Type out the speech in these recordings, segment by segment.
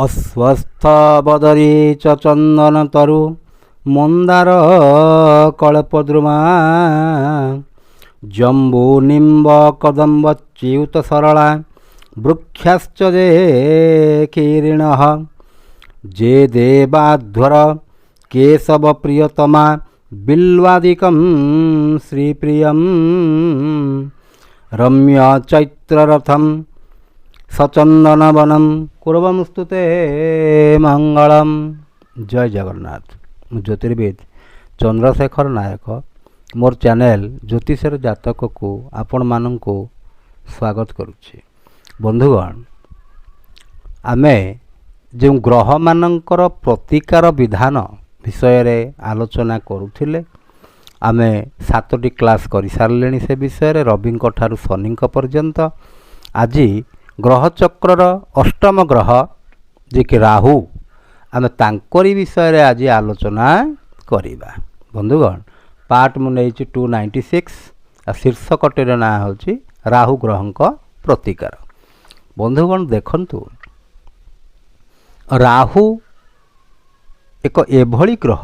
ଅଶ୍ୱତ୍ଥ ବଦରୀ ଚ ଚନ୍ଦନ ତରୁ ମନ୍ଦାର କଳ୍ପଦ୍ରୁମା ଜମ୍ବୁ ନିମ୍ବ କଦମ୍ବ ଚ୍ୟୁତ ସରଳା ବୃକ୍ଷାଶ୍ଚ ଯେ କିରିଣଃ ଯେ ଦେବାଧ୍ୱର କେଶବ ପ୍ରିୟତମା ବିଲ୍ୱାଦିକಂ ଶ୍ରୀପ୍ରିୟಂ ରମ୍ୟ ଚୈତ୍ରରଥಂ ସଚନ୍ଦନବନಂ କୁର୍ବଂସ୍ତୁତେ ମଙ୍ଗଳମ୍। ଜୟ ଜଗନ୍ନାଥ। ମୁଁ ଜ୍ୟୋତିର୍ବିଦ ଚନ୍ଦ୍ରଶେଖର ନାୟକ, ମୋର ଚ୍ୟାନେଲ୍ ଜ୍ୟୋତିଷର ଜାତକକୁ ଆପଣମାନଙ୍କୁ ସ୍ୱାଗତ କରୁଛି। ବନ୍ଧୁଗଣ, ଆମେ ଯେଉଁ ଗ୍ରହମାନଙ୍କର ପ୍ରତିକାର ବିଧାନ ବିଷୟରେ ଆଲୋଚନା କରୁଥିଲେ, ଆମେ 7ଟି କ୍ଲାସ୍ କରିସାରିଲେଣି ସେ ବିଷୟରେ, ରବିଙ୍କ ଠାରୁ ଶନିଙ୍କ ପର୍ଯ୍ୟନ୍ତ। ଆଜି ଗ୍ରହଚକ୍ରର ଅଷ୍ଟମ ଗ୍ରହ ଯିଏକି ରାହୁ, ଆମେ ତାଙ୍କରି ବିଷୟରେ ଆଜି ଆଲୋଚନା କରିବା। ବନ୍ଧୁଗଣ, ପାର୍ଟ ମୁଁ ନେଇଛି 296, ଆଉ ଶୀର୍ଷକଟିର ନାଁ ହେଉଛି ରାହୁ ଗ୍ରହଙ୍କ ପ୍ରତିକାର। ବନ୍ଧୁଗଣ ଦେଖନ୍ତୁ, ରାହୁ ଏକ ଏଭଳି ଗ୍ରହ,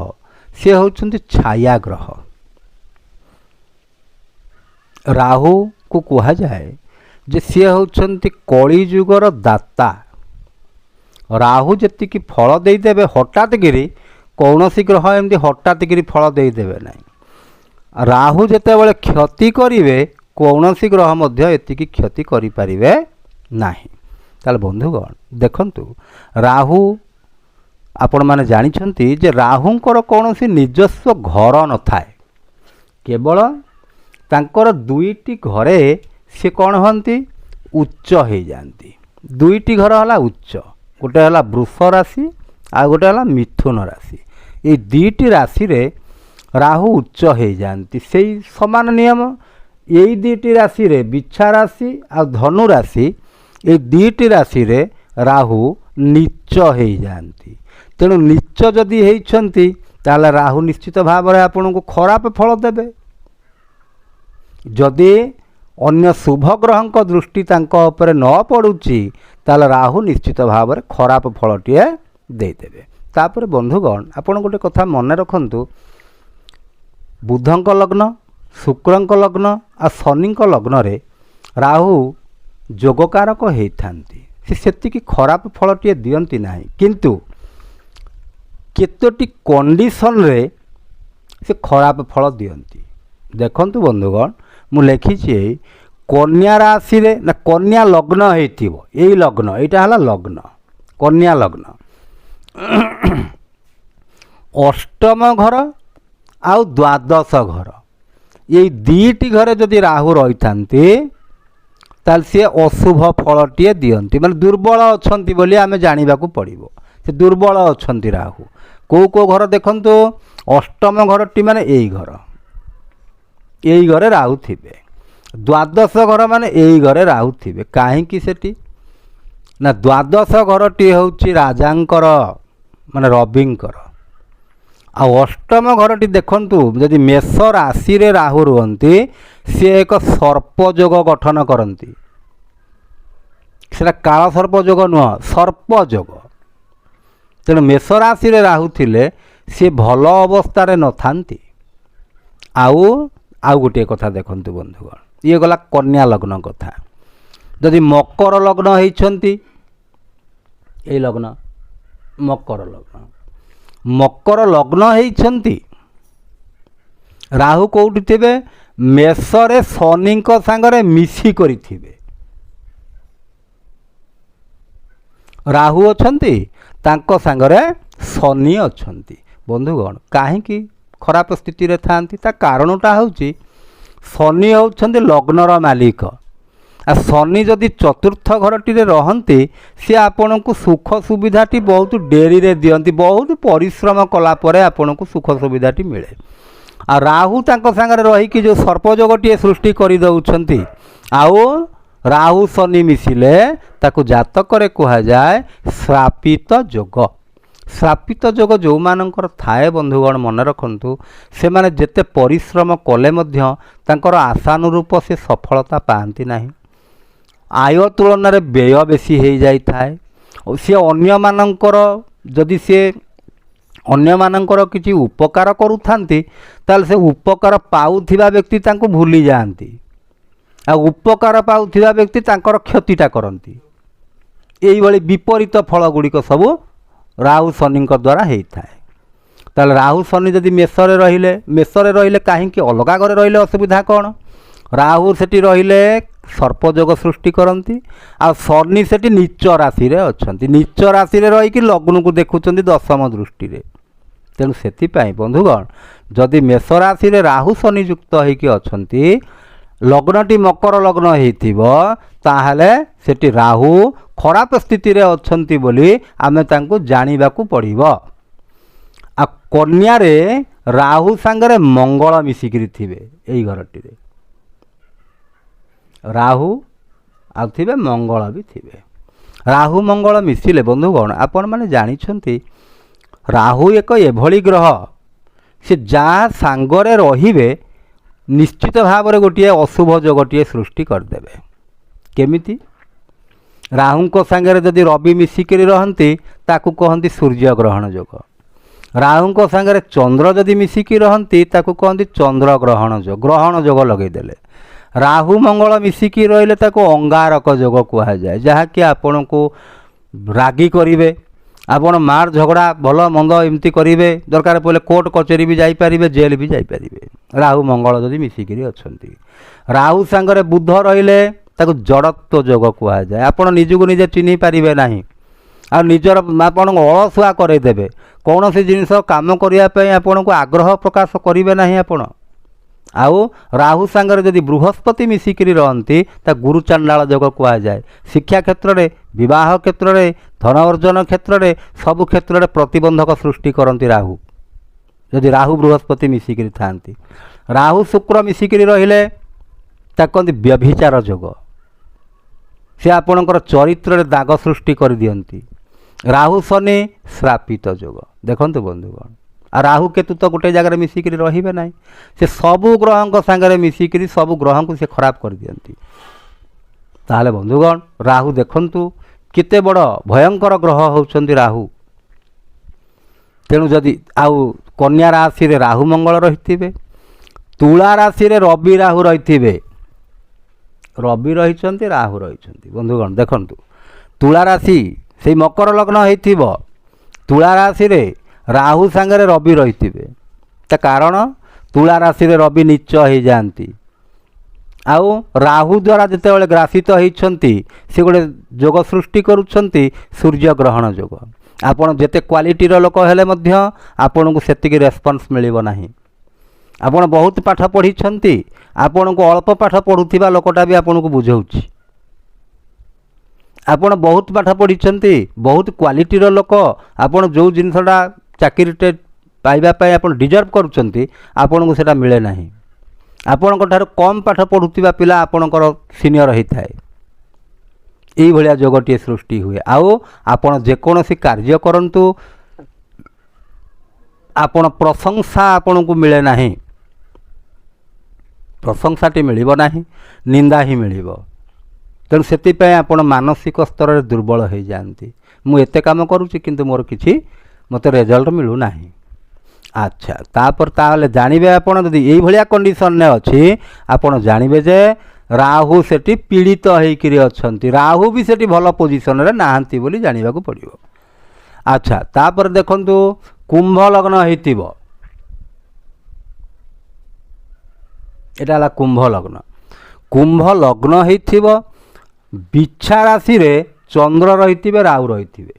ସେ ହେଉଛନ୍ତି ଛାୟା ଗ୍ରହ। ରାହୁକୁ କୁହାଯାଏ ଯେ ସିଏ ହେଉଛନ୍ତି କଳିଯୁଗର ଦାତା। ରାହୁ ଯେତିକି ଫଳ ଦେଇଦେବେ ହଠାତ୍ କିରି, କୌଣସି ଗ୍ରହ ଏମିତି ହଠାତ୍ କିରି ଫଳ ଦେଇଦେବେ ନାହିଁ। ରାହୁ ଯେତେବେଳେ କ୍ଷତି କରିବେ, କୌଣସି ଗ୍ରହ ମଧ୍ୟ ଏତିକି କ୍ଷତି କରିପାରିବେ ନାହିଁ। ତାହେଲେ ବନ୍ଧୁଗଣ ଦେଖନ୍ତୁ, ରାହୁ ଆପଣମାନେ ଜାଣିଛନ୍ତି ଯେ ରାହୁଙ୍କର କୌଣସି ନିଜସ୍ୱ ଘର ନଥାଏ। କେବଳ ତାଙ୍କର ଦୁଇଟି ଘରେ ସେ କ'ଣ ହୁଅନ୍ତି? ଉଚ୍ଚ ହେଇଯାଆନ୍ତି। ଦୁଇଟି ଘର ହେଲା ଉଚ୍ଚ, ଗୋଟେ ହେଲା ବୃଷ ରାଶି ଆଉ ଗୋଟେ ହେଲା ମିଥୁନ ରାଶି। ଏଇ ଦୁଇଟି ରାଶିରେ ରାହୁ ଉଚ୍ଚ ହେଇଯାଆନ୍ତି। ସେଇ ସମାନ ନିୟମ ଏଇ ଦୁଇଟି ରାଶିରେ, ବିଛା ରାଶି ଆଉ ଧନୁ ରାଶି, ଏଇ ଦୁଇଟି ରାଶିରେ ରାହୁ ନୀଚ ହେଇଯାଆନ୍ତି। ତେଣୁ ନୀଚ ଯଦି ହେଇଛନ୍ତି, ତାହେଲେ ରାହୁ ନିଶ୍ଚିତ ଭାବରେ ଆପଣଙ୍କୁ ଖରାପ ଫଳ ଦେବେ। ଯଦି ଅନ୍ୟ ଶୁଭ ଗ୍ରହଙ୍କ ଦୃଷ୍ଟି ତାଙ୍କ ଉପରେ ନ ପଡ଼ୁଛି, ତାହେଲେ ରାହୁ ନିଶ୍ଚିତ ଭାବରେ ଖରାପ ଫଳଟିଏ ଦେଇଦେବେ। ତାପରେ ବନ୍ଧୁଗଣ, ଆପଣ ଗୋଟେ କଥା ମନେ ରଖନ୍ତୁ, ବୁଧଙ୍କ ଲଗ୍ନ, ଶୁକ୍ରଙ୍କ ଲଗ୍ନ ଆଉ ଶନିଙ୍କ ଲଗ୍ନରେ ରାହୁ ଯୋଗକାରକ ହେଇଥାନ୍ତି। ସେ ସେତିକି ଖରାପ ଫଳଟିଏ ଦିଅନ୍ତି ନାହିଁ, କିନ୍ତୁ କେତୋଟି କଣ୍ଡିସନରେ ସେ ଖରାପ ଫଳ ଦିଅନ୍ତି। ଦେଖନ୍ତୁ ବନ୍ଧୁଗଣ, ମୁଁ ଲେଖିଛି, ଏଇ କନ୍ୟା ରାଶିରେ ନା କନ୍ୟା ଲଗ୍ନ ହେଇଥିବ, ଏଇ ଲଗ୍ନ, ଏଇଟା ହେଲା ଲଗ୍ନ, କନ୍ୟା ଲଗ୍ନ, ଅଷ୍ଟମ ଘର ଆଉ ଦ୍ୱାଦଶ ଘର, ଏଇ ଦୁଇଟି ଘରେ ଯଦି ରାହୁ ରହିଥାନ୍ତି, ତାହେଲେ ସିଏ ଅଶୁଭ ଫଳଟିଏ ଦିଅନ୍ତି। ମାନେ ଦୁର୍ବଳ ଅଛନ୍ତି ବୋଲି ଆମେ ଜାଣିବାକୁ ପଡ଼ିବ। ସେ ଦୁର୍ବଳ ଅଛନ୍ତି ରାହୁ। କେଉଁ କେଉଁ ଘର ଦେଖନ୍ତୁ, ଅଷ୍ଟମ ଘରଟି ମାନେ ଏଇ ଘର, ଏଇ ଘରେ ରାହୁ ଥିବେ। ଦ୍ୱାଦଶ ଘର ମାନେ ଏଇ ଘରେ ରାହୁ ଥିବେ। କାହିଁକି ସେଠି ନା ଦ୍ୱାଦଶ ଘରଟି ହେଉଛି ରାଜାଙ୍କର, ମାନେ ରବିଙ୍କର। ଆଉ ଅଷ୍ଟମ ଘରଟି ଦେଖନ୍ତୁ, ଯଦି ମେଷ ରାଶିରେ ରାହୁ ରୁହନ୍ତି, ସିଏ ଏକ ସର୍ପ ଯୋଗ ଗଠନ କରନ୍ତି। ସେଟା କାଳ ସର୍ପ ଯୋଗ ନୁହଁ, ସର୍ପ ଯୋଗ। ତେଣୁ ମେଷ ରାଶିରେ ରାହୁ ଥିଲେ ସିଏ ଭଲ ଅବସ୍ଥାରେ ନଥାନ୍ତି। ଆଉ ଗୋଟିଏ କଥା ଦେଖନ୍ତୁ ବନ୍ଧୁଗଣ, ଇଏ ଗଲା କନ୍ୟା ଲଗ୍ନ କଥା। ଯଦି ମକର ଲଗ୍ନ ହେଇଛନ୍ତି, ଏଇ ଲଗ୍ନ ମକର ଲଗ୍ନ, ମକର ଲଗ୍ନ ହେଇଛନ୍ତି, ରାହୁ କେଉଁଠି ଥିବେ? ମେଷରେ ଶନିଙ୍କ ସାଙ୍ଗରେ ମିଶି କରିଥିବେ। ରାହୁ ଅଛନ୍ତି, ତାଙ୍କ ସାଙ୍ଗରେ ଶନି ଅଛନ୍ତି। ବନ୍ଧୁଗଣ, କାହିଁକି ଖରାପ ସ୍ଥିତିରେ ଥାଆନ୍ତି? ତା କାରଣଟା ହେଉଛି ଶନି ହେଉଛନ୍ତି ଲଗ୍ନର ମାଲିକ। ଆଉ ଶନି ଯଦି ଚତୁର୍ଥ ଘରଟିରେ ରହନ୍ତି, ସିଏ ଆପଣଙ୍କୁ ସୁଖ ସୁବିଧାଟି ବହୁତ ଡେରିରେ ଦିଅନ୍ତି। ବହୁତ ପରିଶ୍ରମ କଲା ପରେ ଆପଣଙ୍କୁ ସୁଖ ସୁବିଧାଟି ମିଳେ। ଆଉ ରାହୁ ତାଙ୍କ ସାଙ୍ଗରେ ରହିକି ଯେଉଁ ସର୍ପଯୋଗଟିଏ ସୃଷ୍ଟି କରିଦେଉଛନ୍ତି, ଆଉ ରାହୁ ଶନି ମିଶିଲେ ତାକୁ ଜାତକରେ କୁହାଯାଏ ଶ୍ରାପିତ ଯୋଗ। ଶ୍ରାପିତ ଯୋଗ ଯେଉଁମାନଙ୍କର ଥାଏ, ବନ୍ଧୁଗଣ ମନେ ରଖନ୍ତୁ, ସେମାନେ ଯେତେ ପରିଶ୍ରମ କଲେ ମଧ୍ୟ ତାଙ୍କର ଆଶାନୁରୂପ ସେ ସଫଳତା ପାଆନ୍ତି ନାହିଁ। ଆୟ ତୁଳନାରେ ବ୍ୟୟ ବେଶୀ ହେଇଯାଇଥାଏ। ସିଏ ଅନ୍ୟମାନଙ୍କର, ଯଦି ସିଏ ଅନ୍ୟମାନଙ୍କର କିଛି ଉପକାର କରୁଥାନ୍ତି, ତାହେଲେ ସେ ଉପକାର ପାଉଥିବା ବ୍ୟକ୍ତି ତାଙ୍କୁ ଭୁଲି ଯାଆନ୍ତି, ଆଉ ଉପକାର ପାଉଥିବା ବ୍ୟକ୍ତି ତାଙ୍କର କ୍ଷତିଟା କରନ୍ତି। ଏଇଭଳି ବିପରୀତ ଫଳ ଗୁଡ଼ିକ ସବୁ ରାହୁ ଶନିଙ୍କ ଦ୍ୱାରା ହେଇଥାଏ। ତାହେଲେ ରାହୁ ଶନି ଯଦି ମେଷରେ ରହିଲେ, ମେଷରେ ରହିଲେ କାହିଁକି, ଅଲଗା ଘରେ ରହିଲେ ଅସୁବିଧା କ'ଣ? ରାହୁ ସେଠି ରହିଲେ ସର୍ପଯୋଗ ସୃଷ୍ଟି କରନ୍ତି, ଆଉ ଶନି ସେଠି ନୀଚ ରାଶିରେ ଅଛନ୍ତି। ନୀଚ ରାଶିରେ ରହିକି ଲଗ୍ନକୁ ଦେଖୁଛନ୍ତି ଦଶମ ଦୃଷ୍ଟିରେ। ତେଣୁ ସେଥିପାଇଁ ବନ୍ଧୁଗଣ, ଯଦି ମେଷ ରାଶିରେ ରାହୁ ଶନି ଯୁକ୍ତ ହେଇକି ଅଛନ୍ତି, ଲଗ୍ନଟି ମକର ଲଗ୍ନ ହେଇଥିବ, ତାହେଲେ ସେଠି ରାହୁ ଖରାପ ସ୍ଥିତିରେ ଅଛନ୍ତି ବୋଲି ଆମେ ତାଙ୍କୁ ଜାଣିବାକୁ ପଡ଼ିବ। ଆଉ କନ୍ୟାରେ ରାହୁ ସାଙ୍ଗରେ ମଙ୍ଗଳ ମିଶିକିରି ଥିବେ, ଏଇ ଘରଟିରେ ରାହୁ ଆଉ ଥିବେ, ମଙ୍ଗଳ ବି ଥିବେ। ରାହୁ ମଙ୍ଗଳ ମିଶିଲେ ବନ୍ଧୁଗଣ, ଆପଣମାନେ ଜାଣିଛନ୍ତି, ରାହୁ ଏକ ଏଭଳି ଗ୍ରହ, ସେ ଯାହା ସାଙ୍ଗରେ ରହିବେ ନିଶ୍ଚିତ ଭାବରେ ଗୋଟିଏ ଅଶୁଭ ଯୋଗଟିଏ ସୃଷ୍ଟି କରିଦେବେ। କେମିତି? ରାହୁଙ୍କ ସାଙ୍ଗରେ ଯଦି ରବି ମିଶିକିରି ରହନ୍ତି, ତାକୁ କହନ୍ତି ସୂର୍ଯ୍ୟଗ୍ରହଣ ଯୋଗ। ରାହୁଙ୍କ ସାଙ୍ଗରେ ଚନ୍ଦ୍ର ଯଦି ମିଶିକି ରହନ୍ତି, ତାକୁ କହନ୍ତି ଚନ୍ଦ୍ରଗ୍ରହଣ ଯୋଗ, ଗ୍ରହଣ ଯୋଗ ଲଗେଇଦେଲେ। ରାହୁ ମଙ୍ଗଳ ମିଶିକି ରହିଲେ ତାକୁ ଅଙ୍ଗାରକ ଯୋଗ କୁହାଯାଏ, ଯାହାକି ଆପଣଙ୍କୁ ରାଗି କରିବେ, ଆପଣ ମାଡ଼ ଝଗଡ଼ା ଭଲ ମନ୍ଦ ଏମିତି କରିବେ, ଦରକାର ପଡ଼ିଲେ କୋର୍ଟ କଚେରୀ ବି ଯାଇପାରିବେ, ଜେଲ୍ ବି ଯାଇପାରିବେ, ରାହୁ ମଙ୍ଗଳ ଯଦି ମିଶିକିରି ଅଛନ୍ତି। ରାହୁ ସାଙ୍ଗରେ ବୁଧ ରହିଲେ ତାକୁ ଜଡ଼ତ୍ୱ ଯୋଗ କୁହାଯାଏ। ଆପଣ ନିଜକୁ ନିଜେ ଚିହ୍ନି ପାରିବେ ନାହିଁ, ଆଉ ନିଜର ଆପଣଙ୍କୁ ଅଳସୁଆ କରେଇଦେବେ। କୌଣସି ଜିନିଷ କାମ କରିବା ପାଇଁ ଆପଣଙ୍କୁ ଆଗ୍ରହ ପ୍ରକାଶ କରିବେ ନାହିଁ ଆପଣ। ଆଉ ରାହୁ ସାଙ୍ଗରେ ଯଦି ବୃହସ୍ପତି ମିଶିକିରି ରହନ୍ତି, ତା ଗୁରୁଚାଣ୍ଡାଳ ଯୋଗ କୁହାଯାଏ। ଶିକ୍ଷା କ୍ଷେତ୍ରରେ, ବିବାହ କ୍ଷେତ୍ରରେ, ଧନ ଅର୍ଜନ କ୍ଷେତ୍ରରେ, ସବୁ କ୍ଷେତ୍ରରେ ପ୍ରତିବନ୍ଧକ ସୃଷ୍ଟି କରନ୍ତି ରାହୁ, ଯଦି ରାହୁ ବୃହସ୍ପତି ମିଶିକିରି ଥାଆନ୍ତି। ରାହୁ ଶୁକ୍ର ମିଶିକିରି ରହିଲେ ତାକୁ କହନ୍ତି ବ୍ୟଭିଚାର ଯୋଗ। ସେ ଆପଣଙ୍କର ଚରିତ୍ରରେ ଦାଗ ସୃଷ୍ଟି କରିଦିଅନ୍ତି। ରାହୁ ଶନି ଶ୍ରାପିତ ଯୋଗ। ଦେଖନ୍ତୁ ବନ୍ଧୁଗଣ, ଆଉ ରାହୁ କେତୁ ତ ଗୋଟେ ଜାଗାରେ ମିଶିକିରି ରହିବେ ନାହିଁ। ସେ ସବୁ ଗ୍ରହଙ୍କ ସାଙ୍ଗରେ ମିଶିକିରି ସବୁ ଗ୍ରହଙ୍କୁ ସେ ଖରାପ କରିଦିଅନ୍ତି। ତାହେଲେ ବନ୍ଧୁଗଣ, ରାହୁ ଦେଖନ୍ତୁ କେତେ ବଡ଼ ଭୟଙ୍କର ଗ୍ରହ ହେଉଛନ୍ତି ରାହୁ। ତେଣୁ ଯଦି ଆଉ କନ୍ୟା ରାଶିରେ ରାହୁ ମଙ୍ଗଳ ରହିଥିବେ, ତୁଳା ରାଶିରେ ରବି ରାହୁ ରହିଥିବେ, ରବି ରହିଛନ୍ତି, ରାହୁ ରହିଛନ୍ତି। ବନ୍ଧୁଗଣ ଦେଖନ୍ତୁ, ତୁଳା ରାଶି ସେଇ ମକର ଲଗ୍ନ ହେଇଥିବ, ତୁଳା ରାଶିରେ ରାହୁ ସାଙ୍ଗରେ ରବି ରହିଥିବେ। ତା କାରଣ ତୁଳା ରାଶିରେ ରବି ନୀଚ ହେଇଯାଆନ୍ତି, ଆଉ ରାହୁ ଦ୍ୱାରା ଯେତେବେଳେ ଗ୍ରାସିତ ହେଇଛନ୍ତି, ସେ ଗୋଟେ ଯୋଗ ସୃଷ୍ଟି କରୁଛନ୍ତି, ସୂର୍ଯ୍ୟଗ୍ରହଣ ଯୋଗ। ଆପଣ ଯେତେ କ୍ୱାଲିଟିର ଲୋକ ହେଲେ ମଧ୍ୟ ଆପଣଙ୍କୁ ସେତିକି ରେସ୍ପନ୍ସ ମିଳିବ ନାହିଁ। ଆପଣ ବହୁତ ପାଠ ପଢ଼ିଛନ୍ତି, ଆପଣଙ୍କୁ ଅଳ୍ପ ପାଠ ପଢ଼ୁଥିବା ଲୋକଟା ବି ଆପଣଙ୍କୁ ବୁଝାଉଛି। ଆପଣ ବହୁତ ପାଠ ପଢ଼ିଛନ୍ତି, ବହୁତ କ୍ୱାଲିଟିର ଲୋକ, ଆପଣ ଯେଉଁ ଜିନିଷଟା ଚାକିରିଟେ ପାଇବା ପାଇଁ ଆପଣ ଡିଜର୍ଭ କରୁଛନ୍ତି, ଆପଣଙ୍କୁ ସେଇଟା ମିଳେ ନାହିଁ। ଆପଣଙ୍କ ଠାରୁ କମ୍ ପାଠ ପଢ଼ୁଥିବା ପିଲା ଆପଣଙ୍କର ସିନିୟର ହେଇଥାଏ। ଏଇଭଳିଆ ଯୋଗଟିଏ ସୃଷ୍ଟି ହୁଏ। ଆଉ ଆପଣ ଯେକୌଣସି କାର୍ଯ୍ୟ କରନ୍ତୁ, ଆପଣ ପ୍ରଶଂସା ଆପଣଙ୍କୁ ମିଳେ ନାହିଁ, ପ୍ରଶଂସାଟି ମିଳିବ ନାହିଁ, ନିନ୍ଦା ହିଁ ମିଳିବ। ତେଣୁ ସେଥିପାଇଁ ଆପଣ ମାନସିକ ସ୍ତରରେ ଦୁର୍ବଳ ହେଇଯାଆନ୍ତି। ମୁଁ ଏତେ କାମ କରୁଛି କିନ୍ତୁ ମୋର କିଛି ମୋତେ ରେଜଲ୍ଟ ମିଳୁନାହିଁ। ଆଚ୍ଛା, ତାପରେ ତାହେଲେ ଜାଣିବେ ଆପଣ ଯଦି ଏଇଭଳିଆ କଣ୍ଡିସନରେ ଅଛି, ଆପଣ ଜାଣିବେ ଯେ ରାହୁ ସେଠି ପୀଡ଼ିତ ହେଇକିରି ଅଛନ୍ତି, ରାହୁ ବି ସେଠି ଭଲ ପୋଜିସନରେ ନାହାନ୍ତି ବୋଲି ଜାଣିବାକୁ ପଡ଼ିବ। ଆଚ୍ଛା, ତାପରେ ଦେଖନ୍ତୁ କୁମ୍ଭ ଲଗ୍ନ ହେଇଥିବ, ଏଇଟା ହେଲା କୁମ୍ଭ ଲଗ୍ନ। କୁମ୍ଭ ଲଗ୍ନ ହେଇଥିବ, ବିଛା ରାଶିରେ ଚନ୍ଦ୍ର ରହିଥିବେ, ରାହୁ ରହିଥିବେ।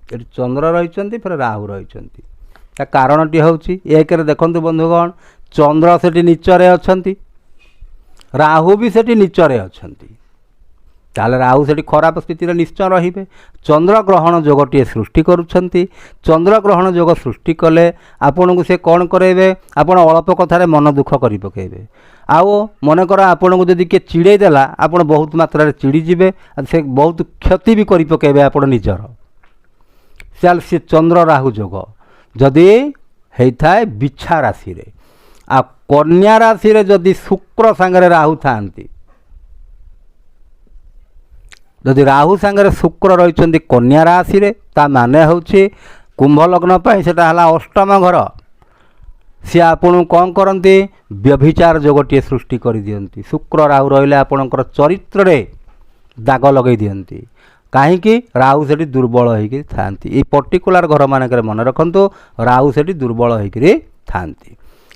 ଏଠି ଚନ୍ଦ୍ର ରହିଛନ୍ତି, ଫେର ରାହୁ ରହିଛନ୍ତି। ତା କାରଣଟି ହେଉଛି, ଏକରେ ଦେଖନ୍ତୁ ବନ୍ଧୁଗଣ, ଚନ୍ଦ୍ର ସେଠି ନୀଚରେ ଅଛନ୍ତି, ରାହୁ ବି ସେଠି ନୀଚରେ ଅଛନ୍ତି। ତାହେଲେ ରାହୁ ସେଠି ଖରାପ ସ୍ଥିତିରେ ନିଶ୍ଚୟ ରହିବେ। ଚନ୍ଦ୍ରଗ୍ରହଣ ଯୋଗଟିଏ ସୃଷ୍ଟି କରୁଛନ୍ତି। ଚନ୍ଦ୍ରଗ୍ରହଣ ଯୋଗ ସୃଷ୍ଟି କଲେ ଆପଣଙ୍କୁ ସେ କ'ଣ କରାଇବେ? ଆପଣ ଅଳ୍ପ କଥାରେ ମନ ଦୁଃଖ କରି ପକାଇବେ। ଆଉ ମନେକର ଆପଣଙ୍କୁ ଯଦି କିଏ ଚିଡ଼େଇ ଦେଲା, ଆପଣ ବହୁତ ମାତ୍ରାରେ ଚିଡ଼ିଯିବେ, ଆଉ ସେ ବହୁତ କ୍ଷତି ବି କରି ପକାଇବେ ଆପଣ ନିଜର। ସେ ଚନ୍ଦ୍ର ରାହୁ ଯୋଗ ଯଦି ହେଇଥାଏ ବିଛା ରାଶିରେ, ଆଉ କନ୍ୟା ରାଶିରେ ଯଦି ଶୁକ୍ର ସାଙ୍ଗରେ ରାହୁ ଥାଆନ୍ତି, ଯଦି ରାହୁ ସାଙ୍ଗରେ ଶୁକ୍ର ରହିଛନ୍ତି କନ୍ୟା ରାଶିରେ, ତା ମାନେ ହେଉଛି କୁମ୍ଭ ଲଗ୍ନ ପାଇଁ ସେଟା ହେଲା ଅଷ୍ଟମ ଘର। ସିଏ ଆପଣଙ୍କୁ କ'ଣ କରନ୍ତି? ବ୍ୟଭିଚାର ଯୋଗଟିଏ ସୃଷ୍ଟି କରିଦିଅନ୍ତି। ଶୁକ୍ର ରାହୁ ରହିଲେ ଆପଣଙ୍କର ଚରିତ୍ରରେ ଦାଗ ଲଗାଇ ଦିଅନ୍ତି। କାହିଁକି? ରାହୁ ସେଠି ଦୁର୍ବଳ ହେଇକି ଥାଆନ୍ତି। ଏଇ ପର୍ଟିକୁଲାର ଘରମାନଙ୍କରେ ମନେ ରଖନ୍ତୁ, ରାହୁ ସେଠି ଦୁର୍ବଳ ହେଇକିରି ଥାଆନ୍ତି।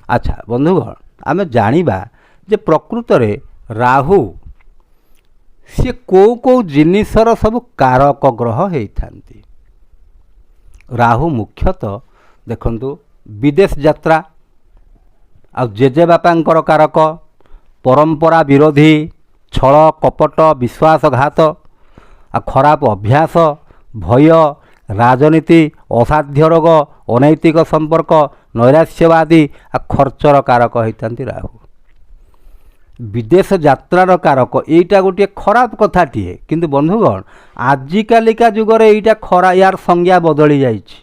ଆଚ୍ଛା ବନ୍ଧୁଗଣ, ଆମେ ଜାଣିବା ଯେ ପ୍ରକୃତରେ ରାହୁ ସିଏ କେଉଁ କେଉଁ ଜିନିଷର ସବୁ କାରକ ଗ୍ରହ ହେଇଥାନ୍ତି। ରାହୁ ମୁଖ୍ୟତଃ ଦେଖନ୍ତୁ ବିଦେଶ ଯାତ୍ରା ଆଉ ଜେଜେବାପାଙ୍କର କାରକ, ପରମ୍ପରା ବିରୋଧୀ, ଛଳ କପଟ, ବିଶ୍ୱାସଘାତ ଆଉ ଖରାପ ଅଭ୍ୟାସ, ଭୟ, ରାଜନୀତି, ଅସାଧ୍ୟ ରୋଗ, ଅନୈତିକ ସମ୍ପର୍କ, ନୈରାଶ୍ୟବାଦୀ ଆଉ ଖର୍ଚ୍ଚର କାରକ ହେଇଥାନ୍ତି ରାହୁ। ବିଦେଶ ଯାତ୍ରାର କାରକ, ଏଇଟା ଗୋଟିଏ ଖରାପ କଥାଟିଏ। କିନ୍ତୁ ବନ୍ଧୁଗଣ, ଆଜିକାଲିକା ଯୁଗରେ ଏଇଟା ୟାର ସଂଜ୍ଞା ବଦଳି ଯାଇଛି।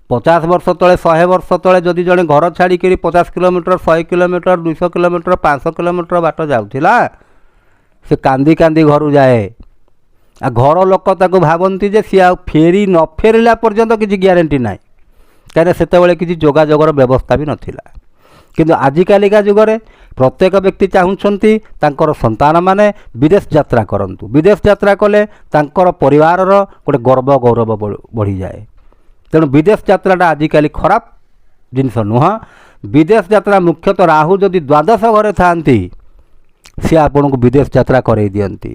50 ବର୍ଷ ତଳେ, 100 ବର୍ଷ ତଳେ ଯଦି ଜଣେ ଘର ଛାଡ଼ିକିରି 50 କିଲୋମିଟର, 100 କିଲୋମିଟର, 200 କିଲୋମିଟର, 500 କିଲୋମିଟର ବାଟ ଯାଉଥିଲା, ସେ କାନ୍ଦି କାନ୍ଦି ଘରୁ ଯାଏ। ଆଉ ଘର ଲୋକ ତାକୁ ଭାବନ୍ତି ଯେ ସିଏ ଆଉ ଫେରି ନ ଫେରିଲା ପର୍ଯ୍ୟନ୍ତ କିଛି ଗ୍ୟାରେଣ୍ଟି ନାହିଁ, କାହିଁକିନା ସେତେବେଳେ କିଛି ଯୋଗାଯୋଗର ବ୍ୟବସ୍ଥା ବି ନଥିଲା। କିନ୍ତୁ ଆଜିକାଲିକା ଯୁଗରେ ପ୍ରତ୍ୟେକ ବ୍ୟକ୍ତି ଚାହୁଁଛନ୍ତି ତାଙ୍କର ସନ୍ତାନମାନେ ବିଦେଶ ଯାତ୍ରା କରନ୍ତୁ। ବିଦେଶ ଯାତ୍ରା କଲେ ତାଙ୍କର ପରିବାରର ଗୋଟେ ଗର୍ବ ଗୌରବ ବଢ଼ିଯାଏ। ତେଣୁ ବିଦେଶ ଯାତ୍ରାଟା ଆଜିକାଲି ଖରାପ ଜିନିଷ ନୁହଁ। ବିଦେଶ ଯାତ୍ରା ମୁଖ୍ୟତଃ ରାହୁ ଯଦି ଦ୍ୱାଦଶ ଘରେ ଥାଆନ୍ତି, ସିଏ ଆପଣଙ୍କୁ ବିଦେଶ ଯାତ୍ରା କରେଇ ଦିଅନ୍ତି।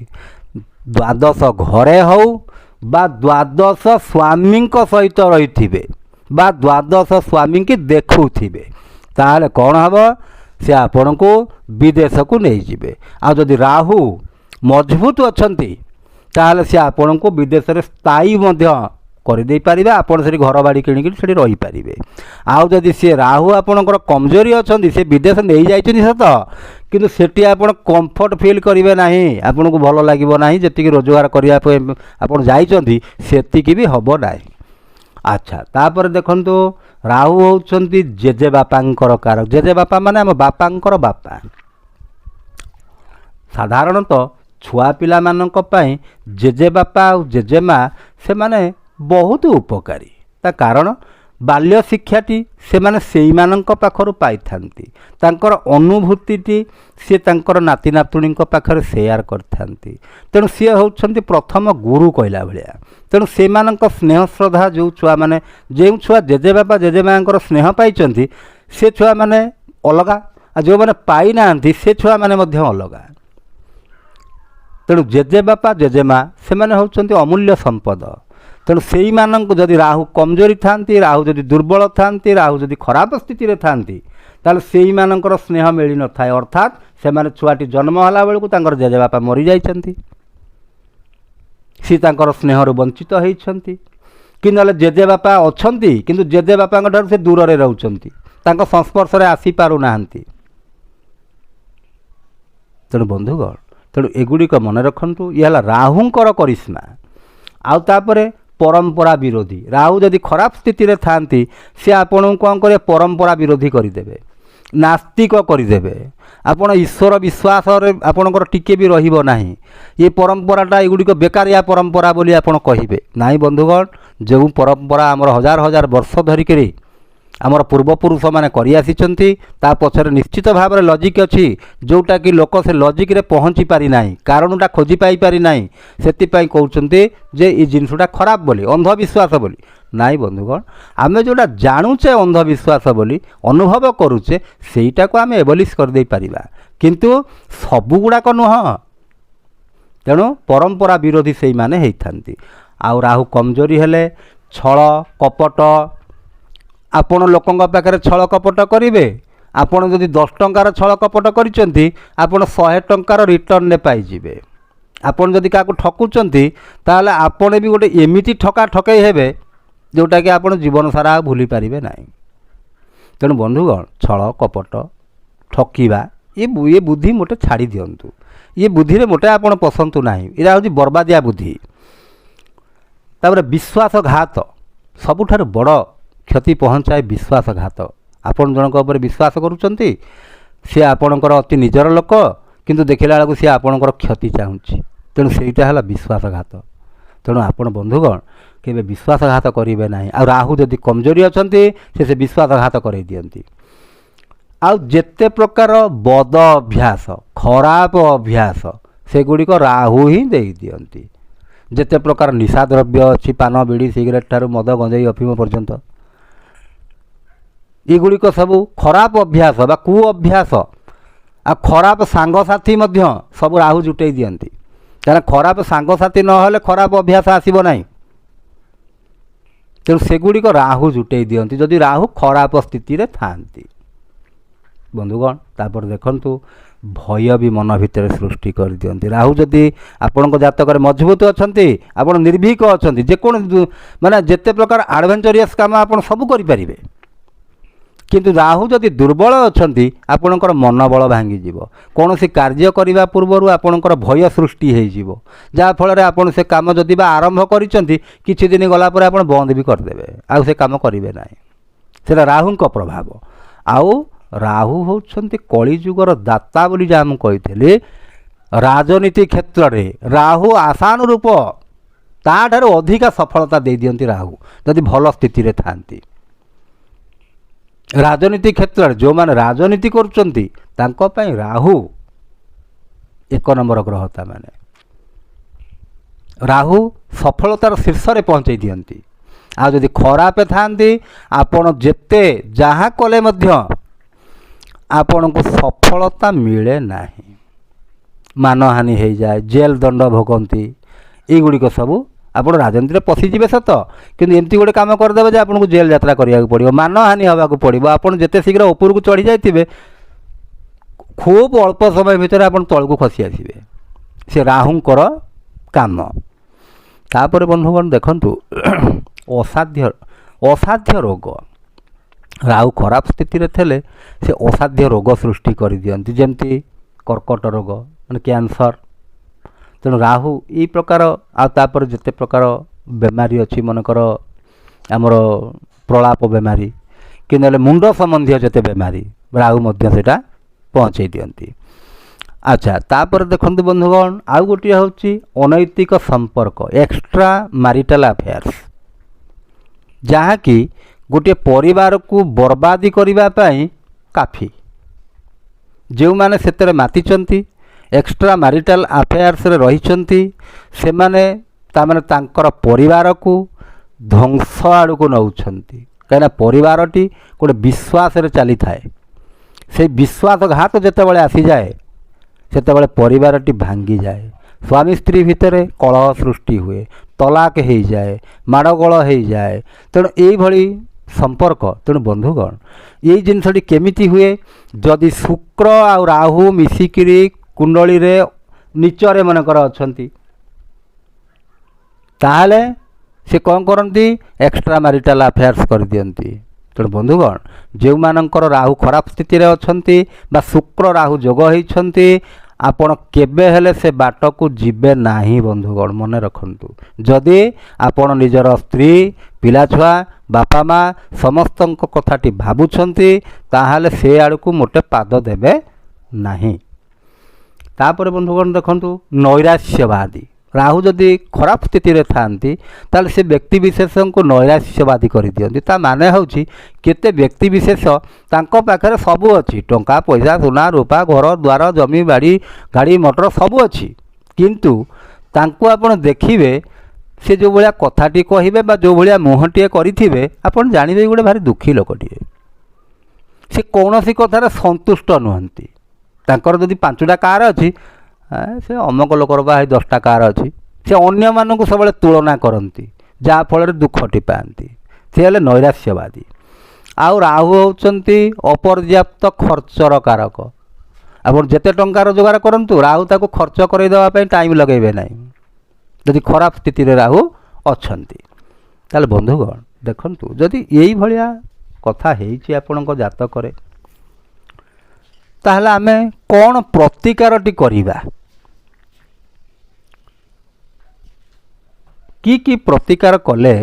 ଦ୍ୱାଦଶ ଘରେ ହେଉ ବା ଦ୍ୱାଦଶ ସ୍ୱାମୀଙ୍କ ସହିତ ରହିଥିବେ ବା ଦ୍ୱାଦଶ ସ୍ୱାମୀଙ୍କି ଦେଖୁଥିବେ, ତାହେଲେ କ'ଣ ହେବ? ସେ ଆପଣଙ୍କୁ ବିଦେଶକୁ ନେଇଯିବେ। ଆଉ ଯଦି ରାହୁ ମଜବୁତ ଅଛନ୍ତି, ତାହେଲେ ସେ ଆପଣଙ୍କୁ ବିଦେଶରେ ସ୍ଥାୟୀ ମଧ୍ୟ କରିଦେଇପାରିବେ। ଆପଣ ସେଠି ଘର ବାଡ଼ି କିଣିକିରି ସେଠି ରହିପାରିବେ। ଆଉ ଯଦି ସିଏ ରାହୁ ଆପଣଙ୍କର କମଜୋରି ଅଛନ୍ତି, ସେ ବିଦେଶ ନେଇଯାଇଛନ୍ତି ସତ, କିନ୍ତୁ ସେଠି ଆପଣ କମ୍ଫର୍ଟ ଫିଲ୍ କରିବେ ନାହିଁ, ଆପଣଙ୍କୁ ଭଲ ଲାଗିବ ନାହିଁ। ଯେତିକି ରୋଜଗାର କରିବା ପାଇଁ ଆପଣ ଯାଇଛନ୍ତି, ସେତିକି ବି ହେବ ନାହିଁ। ଆଚ୍ଛା, ତାପରେ ଦେଖନ୍ତୁ, ରାହୁ ହେଉଛନ୍ତି ଜେଜେବାପାଙ୍କର କାରକ। ଜେଜେବାପା ମାନେ ଆମ ବାପାଙ୍କର ବାପା। ସାଧାରଣତଃ ଛୁଆ ପିଲାମାନଙ୍କ ପାଇଁ ଜେଜେବାପା ଆଉ ଜେଜେମା ସେମାନେ ବହୁତ ଉପକାରୀ। ତା କାରଣ ବାଲ୍ୟ ଶିକ୍ଷାଟି ସେମାନେ ସେଇମାନଙ୍କ ପାଖରୁ ପାଇଥାନ୍ତି। ତାଙ୍କର ଅନୁଭୂତିଟି ସିଏ ତାଙ୍କର ନାତି ନାତୁଣୀଙ୍କ ପାଖରେ ସେୟାର କରିଥାନ୍ତି। ତେଣୁ ସିଏ ହେଉଛନ୍ତି ପ୍ରଥମ ଗୁରୁ କହିଲା ଭଳିଆ। ତେଣୁ ସେମାନଙ୍କ ସ୍ନେହ ଶ୍ରଦ୍ଧା ଯେଉଁ ଛୁଆମାନେ, ଯେଉଁ ଛୁଆ ଜେଜେବାପା ଜେଜେମାଙ୍କର ସ୍ନେହ ପାଇଛନ୍ତି, ସେ ଛୁଆମାନେ ଅଲଗା, ଆଉ ଯେଉଁମାନେ ପାଇନାହାନ୍ତି ସେ ଛୁଆମାନେ ମଧ୍ୟ ଅଲଗା। ତେଣୁ ଜେଜେବାପା ଜେଜେମା ସେମାନେ ହେଉଛନ୍ତି ଅମୂଲ୍ୟ ସମ୍ପଦ। ତେଣୁ ସେଇମାନଙ୍କୁ ଯଦି ରାହୁ କମଜୋରି ଥାନ୍ତି, ରାହୁ ଯଦି ଦୁର୍ବଳ ଥାନ୍ତି, ରାହୁ ଯଦି ଖରାପ ସ୍ଥିତିରେ ଥାନ୍ତି, ତାହେଲେ ସେଇମାନଙ୍କର ସ୍ନେହ ମିଳିନଥାଏ। ଅର୍ଥାତ୍ ସେମାନେ ଛୁଆଟି ଜନ୍ମ ହେଲା ବେଳକୁ ତାଙ୍କର ଜେଜେବାପା ମରିଯାଇଛନ୍ତି, ସିଏ ତାଙ୍କର ସ୍ନେହରୁ ବଞ୍ଚିତ ହେଇଛନ୍ତି, କି ନହେଲେ ଜେଜେବାପା ଅଛନ୍ତି କିନ୍ତୁ ଜେଜେବାପାଙ୍କ ଠାରୁ ସେ ଦୂରରେ ରହୁଛନ୍ତି, ତାଙ୍କ ସଂସ୍ପର୍ଶରେ ଆସିପାରୁନାହାନ୍ତି। ତେଣୁ ବନ୍ଧୁଗଣ, ତେଣୁ ଏଗୁଡ଼ିକ ମନେ ରଖନ୍ତୁ। ଇଏ ହେଲା ରାହୁଙ୍କର କରିସ୍ମା। ଆଉ ତାପରେ ପରମ୍ପରା ବିରୋଧୀ। ରାହୁ ଯଦି ଖରାପ ସ୍ଥିତିରେ ଥାଆନ୍ତି, ସେ ଆପଣଙ୍କୁ କ'ଣ କରିବେ? ପରମ୍ପରା ବିରୋଧୀ କରିଦେବେ, ନାସ୍ତିକ କରିଦେବେ। ଆପଣ ଈଶ୍ୱର ବିଶ୍ୱାସରେ ଆପଣଙ୍କର ଟିକେ ବି ରହିବ ନାହିଁ। ଏ ପରମ୍ପରାଟା, ଏଗୁଡ଼ିକ ବେକାରିଆ ପରମ୍ପରା ବୋଲି ଆପଣ କହିବେ। ନାହିଁ ବନ୍ଧୁଗଣ, ଯେଉଁ ପରମ୍ପରା ଆମର ହଜାର ହଜାର ବର୍ଷ ଧରିକିରି ଆମର ପୂର୍ବପୁରୁଷମାନେ କରିଆସିଛନ୍ତି, ତା ପଛରେ ନିଶ୍ଚିତ ଭାବରେ ଲଜିକ୍ ଅଛି, ଯେଉଁଟାକି ଲୋକ ସେ ଲଜିକ୍ରେ ପହଞ୍ଚି ପାରିନାହିଁ, କାରଣଟା ଖୋଜି ପାଇପାରି ନାହିଁ। ସେଥିପାଇଁ କହୁଛନ୍ତି ଯେ ଏଇ ଜିନିଷଟା ଖରାପ ବୋଲି, ଅନ୍ଧବିଶ୍ୱାସ ବୋଲି। ନାଇଁ ବନ୍ଧୁଗଣ, ଆମେ ଯେଉଁଟା ଜାଣୁଛେ ଅନ୍ଧବିଶ୍ୱାସ ବୋଲି ଅନୁଭବ କରୁଛେ, ସେଇଟାକୁ ଆମେ ଏବଲିସ୍ କରିଦେଇ ପାରିବା, କିନ୍ତୁ ସବୁଗୁଡ଼ାକ ନୁହଁ। ତେଣୁ ପରମ୍ପରା ବିରୋଧୀ ସେଇମାନେ ହେଇଥାନ୍ତି। ଆଉ ରାହୁ କମଜୋରି ହେଲେ ଛଳ କପଟ, ଆପଣ ଲୋକଙ୍କ ପାଖରେ ଛଳ କପଟ କରିବେ। ଆପଣ ଯଦି 10 ଟଙ୍କାର ଛଳ କପଟ କରିଛନ୍ତି, ଆପଣ 100 ଟଙ୍କାର ରିଟର୍ଣ୍ଣରେ ପାଇଯିବେ। ଆପଣ ଯଦି କାହାକୁ ଠକୁଛନ୍ତି, ତାହେଲେ ଆପଣ ବି ଗୋଟେ ଏମିତି ଠକା ଠକେଇ ହେବେ ଯେଉଁଟାକି ଆପଣ ଜୀବନ ସାରା ଆଉ ଭୁଲି ପାରିବେ ନାହିଁ। ତେଣୁ ବନ୍ଧୁଗଣ, ଛଳ କପଟ ଠକିବା ଏ ବୁଦ୍ଧି ମୋଟେ ଛାଡ଼ି ଦିଅନ୍ତୁ। ଏ ବୁଦ୍ଧିରେ ମୋଟେ ଆପଣ ପଶନ୍ତୁ ନାହିଁ। ଏଇଟା ହେଉଛି ବର୍ବାଦିଆ ବୁଦ୍ଧି। ତାପରେ ବିଶ୍ୱାସଘାତ, ସବୁଠାରୁ ବଡ଼ କ୍ଷତି ପହଞ୍ଚାଏ ବିଶ୍ୱାସଘାତ। ଆପଣ ଜଣଙ୍କ ଉପରେ ବିଶ୍ୱାସ କରୁଛନ୍ତି, ସିଏ ଆପଣଙ୍କର ଅତି ନିଜର ଲୋକ, କିନ୍ତୁ ଦେଖିଲା ବେଳକୁ ସିଏ ଆପଣଙ୍କର କ୍ଷତି ଚାହୁଁଛି। ତେଣୁ ସେଇଟା ହେଲା ବିଶ୍ୱାସଘାତ। ତେଣୁ ଆପଣ ବନ୍ଧୁଗଣ କେବେ ବିଶ୍ୱାସଘାତ କରିବେ ନାହିଁ। ଆଉ ରାହୁ ଯଦି କମଜୋରି ଅଛନ୍ତି, ସେ ବିଶ୍ୱାସଘାତ କରାଇ ଦିଅନ୍ତି। ଆଉ ଯେତେ ପ୍ରକାର ବଦ ଅଭ୍ୟାସ, ଖରାପ ଅଭ୍ୟାସ, ସେଗୁଡ଼ିକ ରାହୁ ହିଁ ଦେଇଦିଅନ୍ତି। ଯେତେ ପ୍ରକାର ନିଶା ଦ୍ରବ୍ୟ ଅଛି, ପାନ, ବିଡ଼ି, ସିଗାରେଟ୍ ଠାରୁ ମଦ, ଗଞ୍ଜେଇ, ଅଫିମ ପର୍ଯ୍ୟନ୍ତ, ଏଗୁଡ଼ିକ ସବୁ ଖରାପ ଅଭ୍ୟାସ ବା କୁ ଅଭ୍ୟାସ। ଆଉ ଖରାପ ସାଙ୍ଗସାଥି ମଧ୍ୟ ସବୁ ରାହୁ ଜୁଟେଇ ଦିଅନ୍ତି, କାରଣ ଖରାପ ସାଙ୍ଗସାଥି ନହେଲେ ଖରାପ ଅଭ୍ୟାସ ଆସିବ ନାହିଁ। ତେଣୁ ସେଗୁଡ଼ିକ ରାହୁ ଜୁଟେଇ ଦିଅନ୍ତି ଯଦି ରାହୁ ଖରାପ ସ୍ଥିତିରେ ଥାଆନ୍ତି। ବନ୍ଧୁଗଣ, ତାପରେ ଦେଖନ୍ତୁ, ଭୟ ବି ମନ ଭିତରେ ସୃଷ୍ଟି କରିଦିଅନ୍ତି। ରାହୁ ଯଦି ଆପଣଙ୍କ ଜାତକରେ ମଜବୁତ ଅଛନ୍ତି, ଆପଣ ନିର୍ଭୀକ ଅଛନ୍ତି, ଯେକୌଣସି ମାନେ ଯେତେ ପ୍ରକାର ଆଡ଼ଭେଞ୍ଚରିୟସ୍ କାମ ଆପଣ ସବୁ କରିପାରିବେ। କିନ୍ତୁ ରାହୁ ଯଦି ଦୁର୍ବଳ ଅଛନ୍ତି, ଆପଣଙ୍କର ମନୋବଳ ଭାଙ୍ଗିଯିବ। କୌଣସି କାର୍ଯ୍ୟ କରିବା ପୂର୍ବରୁ ଆପଣଙ୍କର ଭୟ ସୃଷ୍ଟି ହେଇଯିବ, ଯାହାଫଳରେ ଆପଣ ସେ କାମ ଯଦି ବା ଆରମ୍ଭ କରିଛନ୍ତି, କିଛି ଦିନ ଗଲା ପରେ ଆପଣ ବନ୍ଦ ବି କରିଦେବେ, ଆଉ ସେ କାମ କରିବେ ନାହିଁ। ସେଇଟା ରାହୁଙ୍କ ପ୍ରଭାବ। ଆଉ ରାହୁ ହେଉଛନ୍ତି କଳିଯୁଗର ଦାତା ବୋଲି ଯାହା ମୁଁ କହିଥିଲି, ରାଜନୀତି କ୍ଷେତ୍ରରେ ରାହୁ ଆଶାନୁରୂପ ତାଠାରୁ ଅଧିକା ସଫଳତା ଦେଇଦିଅନ୍ତି ରାହୁ ଯଦି ଭଲ ସ୍ଥିତିରେ ଥାଆନ୍ତି। ରାଜନୀତି କ୍ଷେତ୍ରରେ ଯେଉଁମାନେ ରାଜନୀତି କରୁଛନ୍ତି, ତାଙ୍କ ପାଇଁ ରାହୁ ଏକ ନମ୍ବର ଗ୍ରହ। ତାମାନେ ରାହୁ ସଫଳତାର ଶୀର୍ଷରେ ପହଞ୍ଚେଇ ଦିଅନ୍ତି। ଆଉ ଯଦି ଖରାପ ଥାଆନ୍ତି, ଆପଣ ଯେତେ ଯାହା କଲେ ମଧ୍ୟ ଆପଣଙ୍କୁ ସଫଳତା ମିଳେ ନାହିଁ, ମାନହାନି ହେଇଯାଏ, ଜେଲ୍ ଦଣ୍ଡ ଭୋଗନ୍ତି। ଏଇଗୁଡ଼ିକ ସବୁ ଆପଣ ରାଜନୀତିରେ ପଶିଯିବେ ସତ, କିନ୍ତୁ ଏମିତି ଗୋଟେ କାମ କରିଦେବେ ଯେ ଆପଣଙ୍କୁ ଜେଲ୍ ଯାତ୍ରା କରିବାକୁ ପଡ଼ିବ, ମାନହାନି ହେବାକୁ ପଡ଼ିବ। ଆପଣ ଯେତେ ଶୀଘ୍ର ଉପରକୁ ଚଢ଼ି ଯାଇଥିବେ, ଖୁବ୍ ଅଳ୍ପ ସମୟ ଭିତରେ ଆପଣ ତଳକୁ ଖସି ଆସିବେ। ସେ ରାହୁଙ୍କର କାମ। ତାପରେ ବନ୍ଧୁଗଣ ଦେଖନ୍ତୁ, ଅସାଧ୍ୟ ରୋଗ। ରାହୁ ଖରାପ ସ୍ଥିତିରେ ଥିଲେ ସେ ଅସାଧ୍ୟ ରୋଗ ସୃଷ୍ଟି କରିଦିଅନ୍ତି, ଯେମିତି କର୍କଟ ରୋଗ, ମାନେ କ୍ୟାନ୍ସର। ତେଣୁ ରାହୁ ଏଇ ପ୍ରକାର। ଆଉ ତାପରେ ଯେତେ ପ୍ରକାର ବେମାରୀ ଅଛି, ମନେକର ଆମର ପ୍ରଳାପ ବେମାରୀ କି ନହେଲେ ମୁଣ୍ଡ ସମ୍ବନ୍ଧୀୟ ଯେତେ ବେମାରୀ, ରାହୁ ମଧ୍ୟ ସେଇଟା ପହଞ୍ଚେଇ ଦିଅନ୍ତି। ଆଚ୍ଛା, ତାପରେ ଦେଖନ୍ତୁ ବନ୍ଧୁଗଣ, ଆଉ ଗୋଟିଏ ହେଉଛି ଅନୈତିକ ସମ୍ପର୍କ, ଏକ୍ସଟ୍ରା ମାରିଟାଲ ଆଫେୟାର୍ସ, ଯାହାକି ଗୋଟିଏ ପରିବାରକୁ ବର୍ବାଦି କରିବା ପାଇଁ କାଫି। ଯେଉଁମାନେ ସେଥିରେ ମାତିଛନ୍ତି, ଏକ୍ସଟ୍ରା ମାରିଟାଲ ଆଫେୟାର୍ସରେ ରହିଛନ୍ତି, ସେମାନେ ତାମାନେ ତାଙ୍କର ପରିବାରକୁ ଧ୍ୱଂସ ଆଡ଼କୁ ନେଉଛନ୍ତି। କାହିଁକିନା ପରିବାରଟି ଗୋଟେ ବିଶ୍ୱାସରେ ଚାଲିଥାଏ। ସେଇ ବିଶ୍ୱାସଘାତ ଯେତେବେଳେ ଆସିଯାଏ, ସେତେବେଳେ ପରିବାରଟି ଭାଙ୍ଗିଯାଏ। ସ୍ୱାମୀ ସ୍ତ୍ରୀ ଭିତରେ କଳହ ସୃଷ୍ଟି ହୁଏ, ତଲାକ ହେଇଯାଏ, ମାଡ଼ଗୋଳ ହେଇଯାଏ। ତେଣୁ ଏଇଭଳି ସମ୍ପର୍କ। ତେଣୁ ବନ୍ଧୁଗଣ, ଏଇ ଜିନିଷଟି କେମିତି ହୁଏ? ଯଦି ଶୁକ୍ର ଆଉ ରାହୁ ମିଶିକିରି କୁଣ୍ଡଳୀରେ ନିଚରେ ମନେକର ଅଛନ୍ତି, ତାହେଲେ ସେ କ'ଣ କରନ୍ତି? ଏକ୍ସଟ୍ରା ମାରିଟାଲ ଆଫେୟାର୍ସ କରିଦିଅନ୍ତି। ତେଣୁ ବନ୍ଧୁଗଣ, ଯେଉଁମାନଙ୍କର ରାହୁ ଖରାପ ସ୍ଥିତିରେ ଅଛନ୍ତି ବା ଶୁକ୍ର ରାହୁ ଯୋଗ ହେଇଛନ୍ତି, ଆପଣ କେବେ ହେଲେ ସେ ବାଟକୁ ଯିବେ ନାହିଁ। ବନ୍ଧୁଗଣ, ମନେ ରଖନ୍ତୁ, ଯଦି ଆପଣ ନିଜର ସ୍ତ୍ରୀ, ପିଲାଛୁଆ, ବାପା ମା ସମସ୍ତଙ୍କ କଥାଟି ଭାବୁଛନ୍ତି, ତାହେଲେ ସେ ଆଡ଼କୁ ମୋଟେ ପାଦ ଦେବେ ନାହିଁ। ତାପରେ ବନ୍ଧୁଗଣ ଦେଖନ୍ତୁ, ନୈରାଶ୍ୟବାଦୀ। ରାହୁ ଯଦି ଖରାପ ସ୍ଥିତିରେ ଥାଆନ୍ତି, ତାହେଲେ ସେ ବ୍ୟକ୍ତି ବିଶେଷଙ୍କୁ ନୈରାଶ୍ୟବାଦୀ କରିଦିଅନ୍ତି। ତା ମାନେ ହେଉଛି କେତେ ବ୍ୟକ୍ତି ବିଶେଷ ତାଙ୍କ ପାଖରେ ସବୁ ଅଛି, ଟଙ୍କା ପଇସା, ସୁନା ରୂପା, ଘର ଦ୍ୱାର, ଜମି ବାଡ଼ି, ଗାଡ଼ି ମଟର ସବୁ ଅଛି, କିନ୍ତୁ ତାଙ୍କୁ ଆପଣ ଦେଖିବେ, ସେ ଯେଉଁ ଭଳିଆ କଥାଟି କହିବେ ବା ଯେଉଁ ଭଳିଆ ମୁହଁଟିଏ କରିଥିବେ, ଆପଣ ଜାଣିବେ ଗୋଟେ ଭାରି ଦୁଃଖୀ ଲୋକଟିଏ। ସେ କୌଣସି କଥାରେ ସନ୍ତୁଷ୍ଟ ନୁହନ୍ତି। ତାଙ୍କର ଯଦି 5ଟା କାର୍ ଅଛି, ସେ ଅମକ ଲୋକର ବା 10ଟା କାର୍ ଅଛି। ସେ ଅନ୍ୟମାନଙ୍କୁ ସବୁବେଳେ ତୁଳନା କରନ୍ତି, ଯାହାଫଳରେ ଦୁଃଖଟି ପାଆନ୍ତି। ସେ ହେଲେ ନୈରାଶ୍ୟବାଦୀ। ଆଉ ରାହୁ ହେଉଛନ୍ତି ଅପର୍ଯ୍ୟାପ୍ତ ଖର୍ଚ୍ଚର କାରକ। ଆପଣ ଯେତେ ଟଙ୍କା ରୋଜଗାର କରନ୍ତୁ, ରାହୁ ତାକୁ ଖର୍ଚ୍ଚ କରାଇଦେବା ପାଇଁ ଟାଇମ୍ ଲଗାଇବେ ନାହିଁ, ଯଦି ଖରାପ ସ୍ଥିତିରେ ରାହୁ ଅଛନ୍ତି। ତାହେଲେ ବନ୍ଧୁଗଣ ଦେଖନ୍ତୁ, ଯଦି ଏଇଭଳିଆ କଥା ହେଇଛି ଆପଣଙ୍କ ଜାତକରେ, ତାହେଲେ ଆମେ କ'ଣ ପ୍ରତିକାରଟି କରିବା? କି କି ପ୍ରତିକାର କଲେ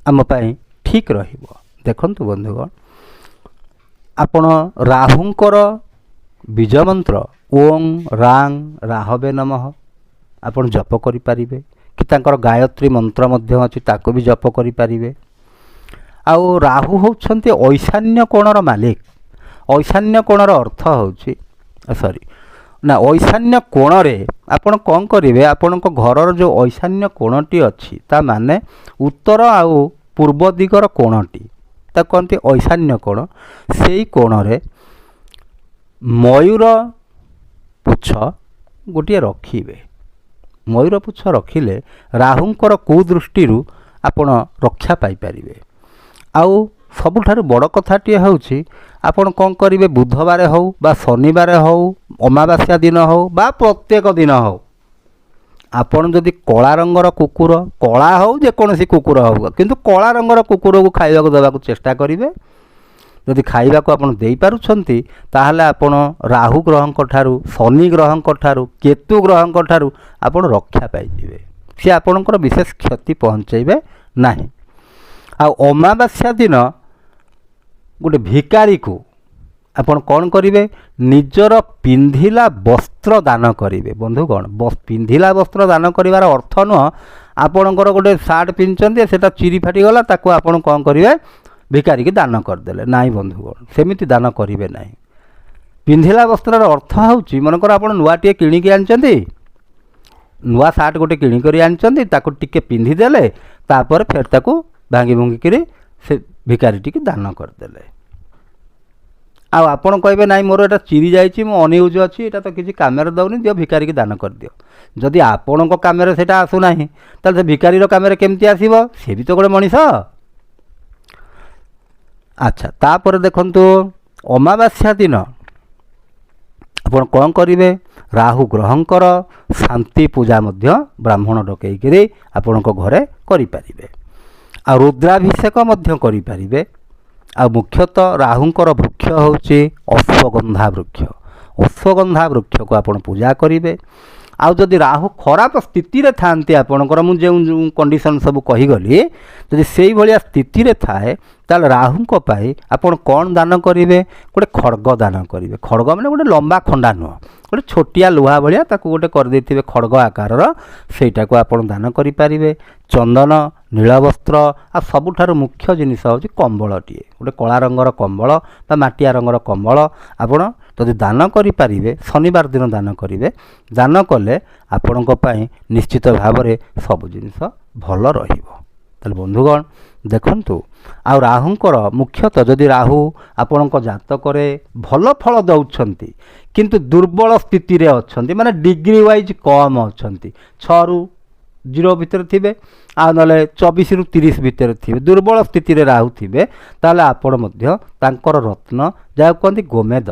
ଆମ ପାଇଁ ଠିକ୍ ରହିବ? ଦେଖନ୍ତୁ ବନ୍ଧୁଗଣ, ଆପଣ ରାହୁଙ୍କର ବୀଜ ମନ୍ତ୍ର ଓଂ ରାଂ ରାହବେ ନମଃ ଆପଣ ଜପ କରିପାରିବେ କି ତାଙ୍କର ଗାୟତ୍ରୀ ମନ୍ତ୍ର ମଧ୍ୟ ଅଛି, ତାକୁ ବି ଜପ କରିପାରିବେ। ଆଉ ରାହୁ ହେଉଛନ୍ତି ଐଶାନ୍ୟ କୋଣର ମାଲିକ। ଐଶାନ୍ୟ କୋଣର ଅର୍ଥ ହେଉଛି, ସରି ନା, ଐଶାନ୍ୟ କୋଣରେ ଆପଣ କ'ଣ କରିବେ? ଆପଣଙ୍କ ଘରର ଯେଉଁ ଐଶାନ୍ୟ କୋଣଟି ଅଛି, ତା ମାନେ ଉତ୍ତର ଆଉ ପୂର୍ବ ଦିଗର କୋଣଟି, ତାକୁ କହନ୍ତି ଐଶାନ୍ୟ କୋଣ। ସେଇ କୋଣରେ ମୟୂର ପୁଚ୍ଛ ଗୋଟିଏ ରଖିବେ। ମୟୂର ପୁଚ୍ଛ ରଖିଲେ ରାହୁଙ୍କର କୁଦୃଷ୍ଟିରୁ ଆପଣ ରକ୍ଷା ପାଇପାରିବେ। ଆଉ ସବୁଠାରୁ ବଡ଼ କଥାଟିଏ ହେଉଛି, ଆପଣ କ'ଣ କରିବେ? ବୁଧବାର ହେଉ ବା ଶନିବାର ହେଉ, ଅମାବାସ୍ୟା ଦିନ ହେଉ ବା ପ୍ରତ୍ୟେକ ଦିନ ହେଉ, ଆପଣ ଯଦି କଳା ରଙ୍ଗର କୁକୁର, କଳା ହେଉ ଯେକୌଣସି କୁକୁର ହେଉ, କିନ୍ତୁ କଳା ରଙ୍ଗର କୁକୁରକୁ ଖାଇବାକୁ ଦେବାକୁ ଚେଷ୍ଟା କରିବେ। ଯଦି ଖାଇବାକୁ ଆପଣ ଦେଇପାରୁଛନ୍ତି, ତାହେଲେ ଆପଣ ରାହୁ ଗ୍ରହଙ୍କ ଠାରୁ, ଶନି ଗ୍ରହଙ୍କ ଠାରୁ, କେତୁ ଗ୍ରହଙ୍କ ଠାରୁ ଆପଣ ରକ୍ଷା ପାଇଯିବେ। ସିଏ ଆପଣଙ୍କର ବିଶେଷ କ୍ଷତି ପହଞ୍ଚାଇବେ ନାହିଁ। ଆଉ ଅମାବାସ୍ୟା ଦିନ ଗୋଟେ ଭିକାରୀକୁ ଆପଣ କ'ଣ କରିବେ? ନିଜର ପିନ୍ଧିଲା ବସ୍ତ୍ର ଦାନ କରିବେ। ବନ୍ଧୁଗଣ, ପିନ୍ଧିଲା ବସ୍ତ୍ର ଦାନ କରିବାର ଅର୍ଥ ନୁହଁ ଆପଣଙ୍କର ଗୋଟେ ସାର୍ଟ ପିନ୍ଧିଛନ୍ତି, ସେଇଟା ଚିରି ଫାଟିଗଲା, ତାକୁ ଆପଣ କ'ଣ କରିବେ? ଭିକାରୀକି ଦାନ କରିଦେଲେ। ନାଇଁ ବନ୍ଧୁଗଣ, ସେମିତି ଦାନ କରିବେ ନାହିଁ। ପିନ୍ଧିଲା ବସ୍ତ୍ରର ଅର୍ଥ ହେଉଛି, ମନେକର ଆପଣ ନୂଆଟିଏ କିଣିକି ଆଣିଛନ୍ତି, ନୂଆ ସାର୍ଟ ଗୋଟେ କିଣିକରି ଆଣିଛନ୍ତି, ତାକୁ ଟିକେ ପିନ୍ଧିଦେଲେ, ତାପରେ ଫେର ତାକୁ ଭାଙ୍ଗି ଭୁଙ୍ଗିକିରି ସେ ଭିକାରୀଟିକି ଦାନ କରିଦେଲେ। ଆଉ ଆପଣ କହିବେ, ନାଇଁ, ମୋର ଏଇଟା ଚିରି ଯାଇଛି, ମୁଁ ଅନୟୁଜ୍ ଅଛି, ଏଇଟା ତ କିଛି କାମରେ ଦେଉନି, ଦିଅ, ଭିକାରୀକି ଦାନ କରିଦିଅ। ଯଦି ଆପଣଙ୍କ କାମରେ ସେଇଟା ଆସୁନାହିଁ, ତାହେଲେ ସେ ଭିକାରୀର କାମରେ କେମିତି ଆସିବ? ସେ ବି ତ ଗୋଟେ ମଣିଷ। ଆଚ୍ଛା, ତାପରେ ଦେଖନ୍ତୁ, ଅମାବାସ୍ୟା ଦିନ ଆପଣ କ'ଣ କରିବେ? ରାହୁ ଗ୍ରହଙ୍କର ଶାନ୍ତି ପୂଜା ମଧ୍ୟ ବ୍ରାହ୍ମଣ ଡକେଇକିରି ଆପଣଙ୍କ ଘରେ କରିପାରିବେ, ଆଉ ରୁଦ୍ରାଭିଷେକ ମଧ୍ୟ କରିପାରିବେ। ଆଉ ମୁଖ୍ୟତଃ ରାହୁଙ୍କର ବୃକ୍ଷ ହେଉଛି ଅଶ୍ୱଗନ୍ଧା ବୃକ୍ଷ। ଅଶ୍ୱଗନ୍ଧା ବୃକ୍ଷକୁ ଆପଣ ପୂଜା କରିବେ। ଆଉ ଯଦି ରାହୁ ଖରାପ ସ୍ଥିତିରେ ଥାଆନ୍ତି ଆପଣଙ୍କର, ମୁଁ ଯେଉଁ ଯେଉଁ କଣ୍ଡିସନ୍ ସବୁ କହିଗଲି, ଯଦି ସେଇଭଳିଆ ସ୍ଥିତିରେ ଥାଏ, ତାହେଲେ ରାହୁଙ୍କ ପାଇଁ ଆପଣ କ'ଣ ଦାନ କରିବେ? ଗୋଟେ ଖଡ଼ଗ ଦାନ କରିବେ। ଖଡ଼ଗ ମାନେ ଗୋଟେ ଲମ୍ବା ଖଣ୍ଡା ନୁହଁ, ଗୋଟେ ଛୋଟିଆ ଲୁହା ଭଳିଆ ତାକୁ ଗୋଟେ କରିଦେଇଥିବେ ଖଡ଼ଗ ଆକାରର, ସେଇଟାକୁ ଆପଣ ଦାନ କରିପାରିବେ। ଚନ୍ଦନ, ନୀଳବସ୍ତ୍ର, ଆଉ ସବୁଠାରୁ ମୁଖ୍ୟ ଜିନିଷ ହେଉଛି କମ୍ବଳଟିଏ, ଗୋଟେ କଳା ରଙ୍ଗର କମ୍ବଳ ବା ମାଟିଆ ରଙ୍ଗର କମ୍ବଳ ଆପଣ ଯଦି ଦାନ କରିପାରିବେ, ଶନିବାର ଦିନ ଦାନ କରିବେ। ଦାନ କଲେ ଆପଣଙ୍କ ପାଇଁ ନିଶ୍ଚିତ ଭାବରେ ସବୁ ଜିନିଷ ଭଲ ରହିବ। ତାହେଲେ ବନ୍ଧୁଗଣ ଦେଖନ୍ତୁ, ଆଉ ରାହୁଙ୍କର ମୁଖ୍ୟତଃ ଯଦି ରାହୁ ଆପଣଙ୍କ ଜାତକରେ ଭଲ ଫଳ ଦେଉଛନ୍ତି କିନ୍ତୁ ଦୁର୍ବଳ ସ୍ଥିତିରେ ଅଛନ୍ତି, ମାନେ ଡିଗ୍ରୀ ୱାଇଜ୍ କମ୍ ଅଛନ୍ତି, 6ରୁ 0 ଭିତରେ ଥିବେ, ଆଉ ନହେଲେ 24ରୁ 30 ଭିତରେ ଥିବେ, ଦୁର୍ବଳ ସ୍ଥିତିରେ ରାହୁ ଥିବେ, ତାହେଲେ ଆପଣ ମଧ୍ୟ ତାଙ୍କର ରତ୍ନ, ଯାହାକୁ କୁହନ୍ତି ଗୋମେଦ,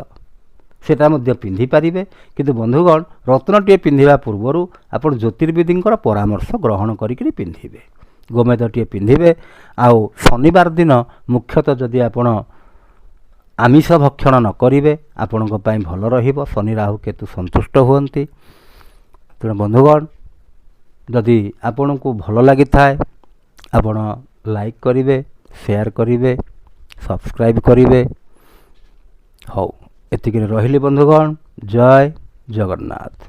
ସେଇଟା ମଧ୍ୟ ପିନ୍ଧିପାରିବେ। କିନ୍ତୁ ବନ୍ଧୁଗଣ, ରତ୍ନଟିଏ ପିନ୍ଧିବା ପୂର୍ବରୁ ଆପଣ ଜ୍ୟୋତିର୍ବିଦଙ୍କର ପରାମର୍ଶ ଗ୍ରହଣ କରିକିରି ପିନ୍ଧିବେ, ଗୋମେଦଟିଏ ପିନ୍ଧିବେ। ଆଉ ଶନିବାର ଦିନ ମୁଖ୍ୟତଃ ଯଦି ଆପଣ ଆମିଷ ଭକ୍ଷଣ ନ କରିବେ, ଆପଣଙ୍କ ପାଇଁ ଭଲ ରହିବ। ଶନି, ରାହୁ, କେତୁ ସନ୍ତୁଷ୍ଟ ହୁଅନ୍ତି। ତେଣୁ ବନ୍ଧୁଗଣ, ଯଦି ଆପଣଙ୍କୁ ଭଲ ଲାଗିଥାଏ, ଆପଣ ଲାଇକ୍ କରିବେ, ସେୟାର କରିବେ, ସବସ୍କ୍ରାଇବ୍ କରିବେ। ହଉ, ଏତିକିରେ ରହିଲି ବନ୍ଧୁଗଣ। ଜୟ ଜଗନ୍ନାଥ।